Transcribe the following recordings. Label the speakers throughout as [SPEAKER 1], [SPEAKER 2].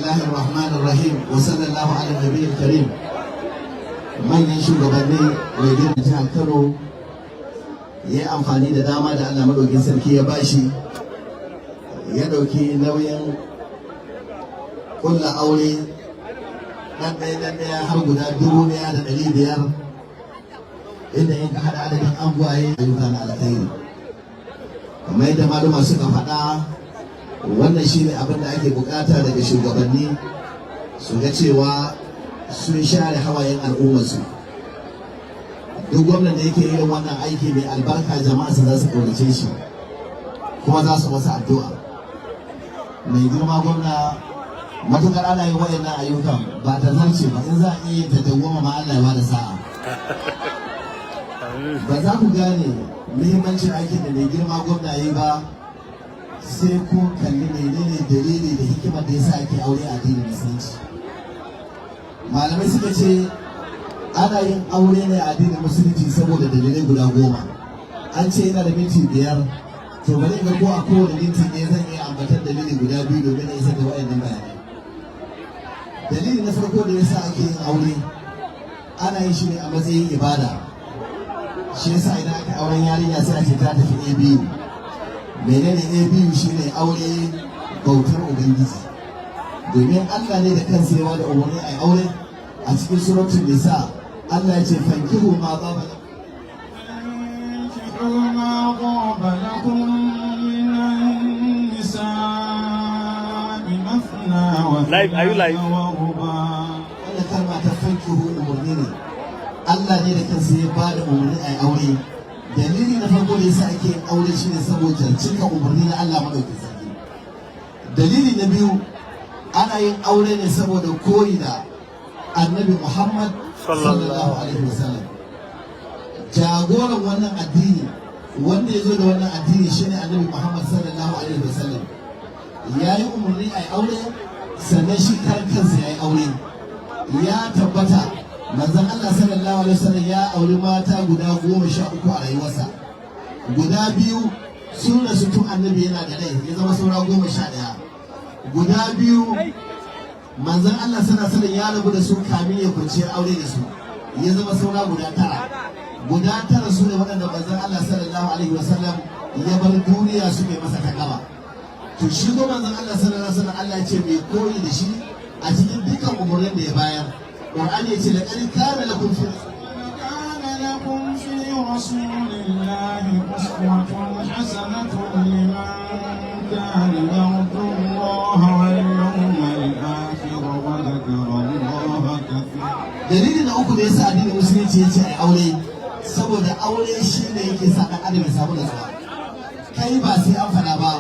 [SPEAKER 1] الله الرحمن الرحيم وصلى الله على النبي الكريم. Manyan shugabanni, mai girma jihar Kano ya yi amfani da dama da Allah maɗaukin sarki ya bashi, ya ɗauki nauyin ƙulla aure ɗan ɗaya ɗan ɗaya har guda 1,500, inda in ka haɗa adadin angwaye, ayyuka na alkhairi. Kamar yadda maluma suka faɗa, wannan shine abin da ake bukata daga shugabanni, su ga cewa sun share hawayen al'ummarsu. Duk gwamnan da yake irin wannan aiki mai albarka, jama'a su za su ƙaunace shi kuma za su masa addu'a. Mai girma gwamna, matukar ana yin wayannan ayyukan, ba ta zarce ba, in za a iya yin ta dawwama ma, Allah ya bada sa'a. Ba za ku gane muhimmancin aikin da mai girma gwamna yi ba sai kun kalli menene dalili da hikimar da yasa ake aure a addinin Musulunci. Malamai suka ce ana yin aure ne a addinin Musulunci saboda dalilai guda 10. An ce ina da minti 5, to bari in ga ko a kowane minti ɗaya zan iya ambatar dalili guda biyu domin na isar da waɗannan bayanai. Dalili na farko da yasa ake yin aure, ana yin shi ne a matsayin ibada. Shi yasa idan aka auren yarinya sai a ce ta tafi ABU. Menene ABU? Shine aure bautar Ubangiji, domin Allah ne da kansa ya bada umarni a aure. A cikin Suratul Nisa Allah ya ce: فانكحوا ما طاب
[SPEAKER 2] فانكحوا ما طاب لكم من النساء مثنى
[SPEAKER 3] Live, are you live?
[SPEAKER 2] وثلاث ورباع.
[SPEAKER 1] Wannan kalma ta فانكحوا umarni ne. Allah ne da kansa ya bada umarni a aure. Dalili na farko da yasa ake yin aure shine saboda cika umarni na Allah Madaukakin Sarki. Dalili na biyu, ana yin aure ne saboda koyi da Annabi Muhammad sallallahu alaihi wasallam. Jagoran wannan addini, wanda ya zo da wannan addini, shine Annabi Muhammad sallallahu alaihi wasallam. Ya yi umarni a yi aure, sannan shi karan kansa ya yi aure. Ya tabbata manzon Allah sallallahu alaihi wasallam ya auri mata guda 13 a rayuwarsa. Guda biyu sun rasu tun Annabi yana da rai, ya zama saura 11. Guda biyu manzon Allah sallallahu alaihi wasallam ya rabu da su kamin ya kwanciyar aure da su, ya zama saura guda tara. Guda tara su ne waɗanda manzon Allah sallallahu alaihi wasallam ya bar duniya suke masa takaba. To shi ko manzon Allah sallallahu alaihi wasallam, Allah ya ce mai koyi da shi a cikin dukkan umarnin da ya bayar. Qur'ani ya ce: لقد كان لكم في
[SPEAKER 2] كان لكم في رسول الله أسوة حسنة لمن كان يرجو الله واليوم الآخر وذكر الله كثيرا.
[SPEAKER 1] Dalili na uku da yasa addinin Musulunci ya ce ai aure, saboda aure shi ne yake sa ɗan adam ya samu natsuwa. Kai ba sai an faɗa ba,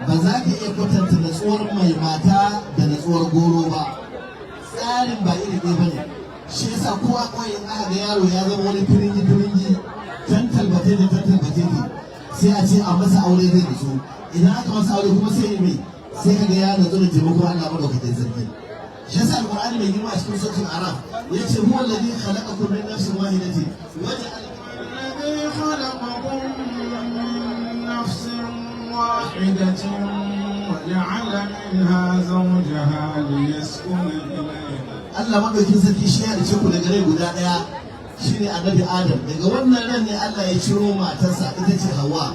[SPEAKER 1] ba za ka iya kwatanta natsuwar mai mata da natsuwar gwauro ba. Tsarin ba iri ɗaya ba ne. Shi yasa ko a ƙauye in aka ga yaro ya zama wani firingi firingi, tantal batete tantal batete, sai a ce a masa aure zai nutsu. Idan aka masa aure kuma sai mai sai kaga ya nutsu da taimakon Allah Madaukakin Sarki. Shi yasa Alqur'ani mai girma a cikin Suratul Araf yace: هو الذي خلقكم من نفس واحدة وجعل
[SPEAKER 2] الذي خلقكم من نفس واحدة وجعل منها زوجها ليسكن إليها.
[SPEAKER 1] Allah Madaukin Sarki shi ya halicce ku daga rai guda ɗaya, shine Annabi Adam. Daga wannan ran ne Allah ya ciro matarsa, ita ce Hawa.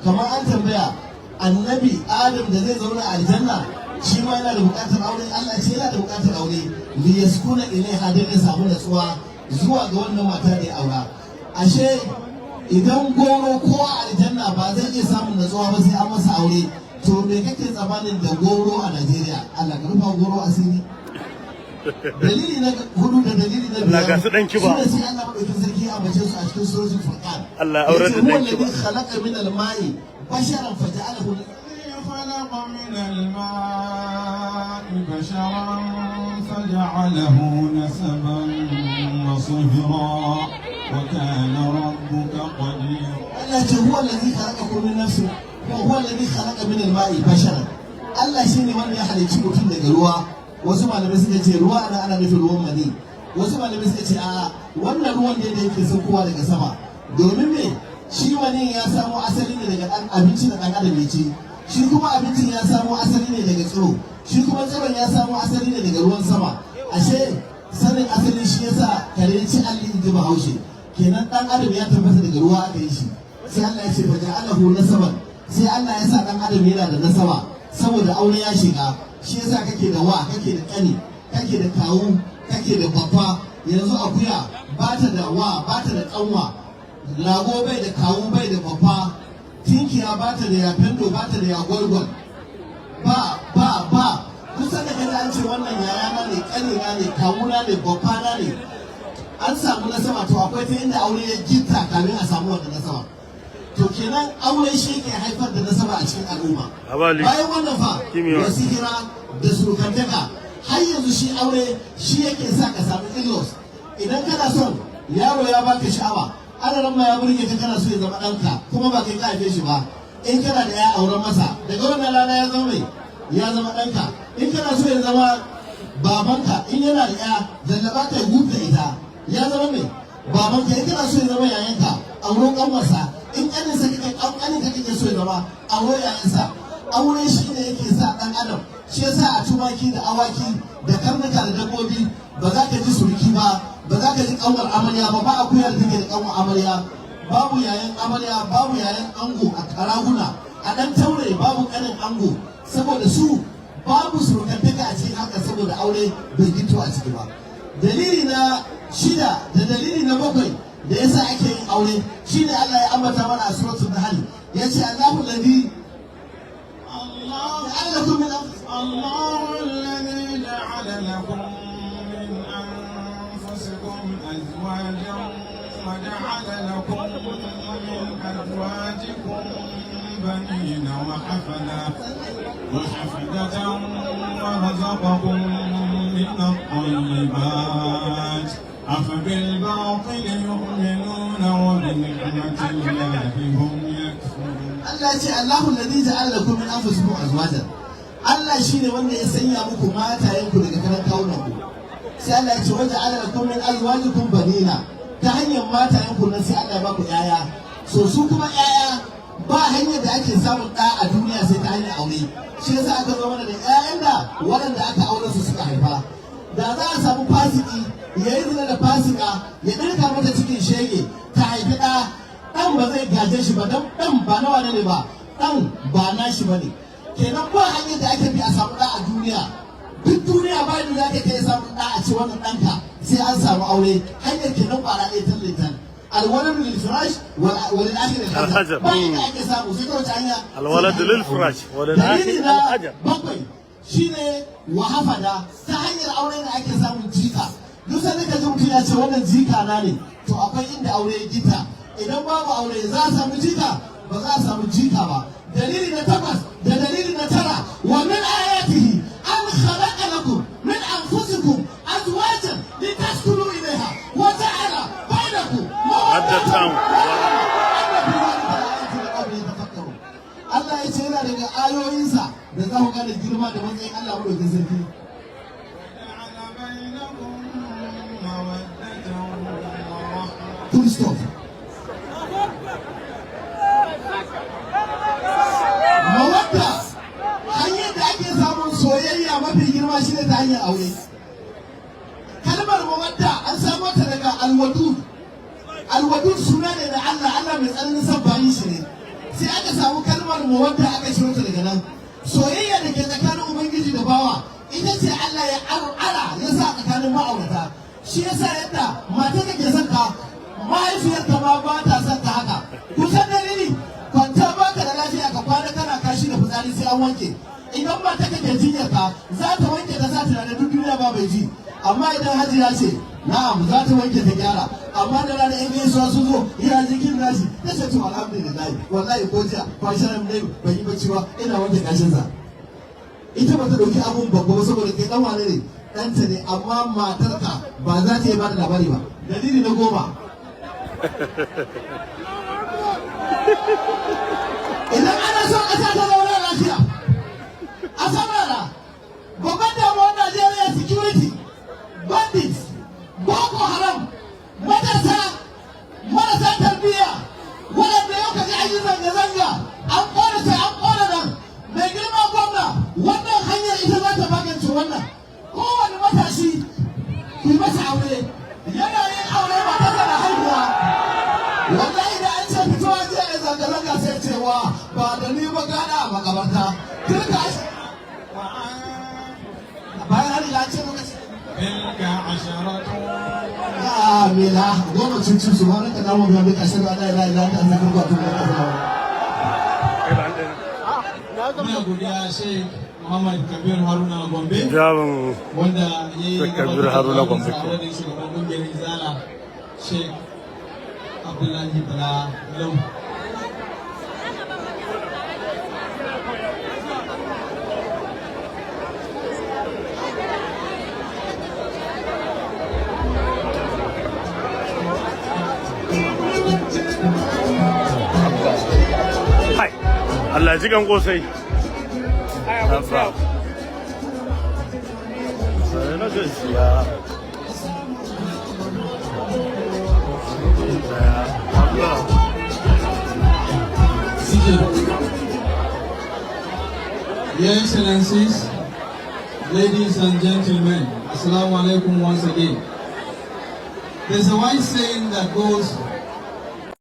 [SPEAKER 1] Kamar an tambaya, Annabi Adam da zai zauna a aljanna, shi ma yana da buƙatar aure? Allah ce yana da buƙatar aure, ليسكن إليها, dan ya samu natsuwa zuwa ga wannan mata da ya aura. Ashe idan gwauro ko a aljanna ba zai iya samun natsuwa ba sai an masa aure, to me kake tsammanin da gwauro a Najeriya? Allah ka rufa gwauro asiri. Dalili na hudu da dalili na
[SPEAKER 3] Allah
[SPEAKER 1] biyar
[SPEAKER 3] ga su ɗan kiba.
[SPEAKER 1] su ne sai Allah Madaukin Sarki ya ambace su a cikin Suratul Furqan.
[SPEAKER 3] Allah ya aurar da
[SPEAKER 1] Yace: هو
[SPEAKER 3] ɗan kiba.
[SPEAKER 1] الذي خلق من الماء بشرا فجعله
[SPEAKER 2] الذي خلق من الماء بشرا فجعله نسبا وصهرا وكان ربك قديرا.
[SPEAKER 1] Allah ce: هو الذي خلقكم من نفس هو الذي خلق من الماء بشرا. Allah shine wanda ya halicci mutum daga ruwa. Wasu malamai suka ce ruwa ana nufin ruwan mani. Wasu malamai suka ce a'a, wannan ruwan ne da yake saukowa daga sama. Domin me? Shi mani ya samo asali ne daga dan abinci da dan adam ya ci. Shi kuma abincin ya samo asali ne daga tsiro, shi kuma tsiron ya samo asali ne daga ruwan sama. Ashe sanin asali shi yasa kare ci alli, in ji Bahaushe. Kenan dan adam ya tabbata daga ruwa aka yi shi. Sai Allah ya ce fa ja'alahu nasaban. Sai Allah ya sa dan adam yana da nasaba saboda aure ya shiga. Shi yasa kake da wa, kake da kani, kake da kawu, kake da baffa. Yanzu akuya ba ta da wa, ba ta da kanwa. Rago bai da kawu, bai da baffa. Tinkiya ba ta da yafendo, ba ta da yagwalgwal. Ba ba ba kusa da kaji an ce wannan yayana ne, kanina ne, kawuna ne, baffana ne, an samu nasaba. To akwai ta inda aure ya gitta kamin a samu wannan nasaba. To kenan aure shi ke haifar da nasaba a cikin al'umma.
[SPEAKER 3] Abali.
[SPEAKER 1] Bayan wannan fa,
[SPEAKER 3] Kimiyya.
[SPEAKER 1] da sihira da surukantaka, har yanzu shi aure shi yake sa ka samu in-laws. Idan kana son yaro, ya baka sha'awa, ana ran ya burge ka, kana so ya zama ɗanka, kuma ba kai ka haife shi ba, in kana da ya, auren masa. Daga wannan rana ya zama mai, ya zama ɗanka. In kana so ya zama babanka, in yana da ya, lallaba ka huta ita, ya zama mai babanka. In kana so ya zama yayanka, auren kanwarsa. In kaninsa kake, kanin ka kake so ya zama, auro yayansa. Aure shi ne yake sa dan adam. Shi yasa a tumaki da awaki da karnuka da dabbobi ba za ka ji surki ba, ba za ka ji kanwar amarya ba. Ba akuyar da take da kanwar amarya, babu yayan amarya, babu yayan ango a karaguna. A dan taure babu kanin ango, saboda su babu surukantaka a cikin haka, saboda aure bai gito a ciki ba. Dalili na shida da dalili na bakwai da yasa ake yin aure shine Allah ya ambata mana a Suratul Nahl, yace Allahu alladhi
[SPEAKER 2] الله
[SPEAKER 1] ja'ala lakum min anfusikum.
[SPEAKER 2] الله الذي جعل لكم من أنفسكم أزواجا وجعل لكم من أزواجكم بنين وحفدة وحفدة ورزقكم من الطيبات. أفبالباطل يؤمنون وبنعمة الله هم يكفرون.
[SPEAKER 1] Allah ya ce Allahu alladhi ja'ala lakum min anfusikum azwajan. Allah shine wanda ya sanya muku matayenku daga karan kawunan ku. Sai Allah ya ce wa ja'ala lakum min azwajikum banina. Ta hanyar matayenku nan sai Allah ya baku yaya. So su kuma yaya, ba hanyar da ake samun ɗa a duniya sai ta hanyar aure. Shi yasa aka zo mana da ƴaƴan da waɗanda aka aure su suka haifa. Da za a samu fasiki ya yi zina da fasika, ya ɗirka mata cikin shege, ta haifi ɗa, ɗan ba zai gaje shi ba, don ɗan ba na wane ne ba, ɗan ba na shi ba ne. Kenan ba hanyar da ake bi a samu ɗa a duniya, duk duniya ba da za ka kai samun ɗa a ce wannan ɗanka, sai an samu aure. Hanyar kenan ƙwara ɗaya tallintan. الولد للفراش وللآخر
[SPEAKER 3] الحجر.
[SPEAKER 1] ba inda ake samu sai ta wace hanya?
[SPEAKER 3] الولد للفراش وللآخر
[SPEAKER 1] Dalili na
[SPEAKER 3] الحجر.
[SPEAKER 1] bakwai shine wahafada. Ta hanyar aure ne ake samun jika. Duk sanda ka ji mutum ya ce wannan jika na ne, to akwai inda aure ya gita. Idan babu aure, za a samu jika? Ba za a samu jika ba. Dalili na takwas da dalili na tara, wa min ayatihi an khalaqa lakum min anfusikum azwajan litaskunu ilayha wa ja'ala bainakum mawaddatan wa rahma inna fi dhalika laayatin liqaumin yatafakkarun. Allah ya ce yana daga ayoyinsa da za ku gane girma da matsayin Allah madaukakin sarki.
[SPEAKER 2] وجعل بينكم مودة ورحمة.
[SPEAKER 1] Full stop. Mawadda, hanyar da ake samun soyayya mafi girma shine ta hanyar aure. Kalmar mawadda an samo ta daga alwadud. Alwadud suna ne da Allah, Allah mai tsananin son bayin shi ne. Sai aka samu kalmar mawadda aka shiro ta daga nan. Soyayya da ke tsakanin Ubangiji da bawa ita ce Allah ya ara ya sa tsakanin ma'aurata. Shi yasa yadda mata ke son ka, mahaifiyarka ma ba ta son ka haka. Kusan dalili, kwanta baka da lafiya, ka kwana kana kashi da fitsari sai an wanke. Idan mata kake jinyar ka, za ta wanke ta sa turare, duk duniya ba bai ji. Amma idan hajiya ce, na'am, za ta wanke ta gyara, amma da rana in gaisuwa sun zo, ina jikin nashi, ta ce to alhamdulillah, wallahi ko jiya kwashe ne ban yi bacci ba ina wanke kashin sa. Ita ba ta dauki abun babba ba saboda kai dan wane ne, ɗanta ne. Amma matarka ba za ta yi ba da labari ba. Dalili na 10, idan ana son ƙasa ta zauna lafiya, a saurara. Babban damuwar Najeriya, security, bandits, Boko Haram, matasa marasa tarbiyya, waɗanda yau kaji an yi zanga-zanga, an ƙona sai an ƙona nan. Kowane matashi ku yi masa aure. Yana yin aure, ba ta na haihuwa. Wallahi da an ce fitowa je a zanga-zanga, sai cewa ba da ni ba gana a makabarta. Tilka bayan har ya ce muka ce
[SPEAKER 2] تلك عشرة
[SPEAKER 1] kamila 10 cin cin. Subhanaka allahumma wa bihamdika, ashhadu an la ilaha illa anta, astaghfiruka wa atubu ilaik.
[SPEAKER 2] Muna godiya Sheikh Muhammad Kabir Haruna Gombe,
[SPEAKER 3] Jawabin
[SPEAKER 2] wanda ya yi
[SPEAKER 3] Sheikh Kabir Haruna Gombe.
[SPEAKER 2] a madadin shugaban kungiyar Izala, Sheikh Abdullahi Bala Lau.
[SPEAKER 3] Hai, Allah ji kan kosai. Abba. Sai na gaskiya. Abba.
[SPEAKER 2] CJ. Your Excellencies, ladies and gentlemen, Assalamu alaikum once again. There's a wise saying that goes,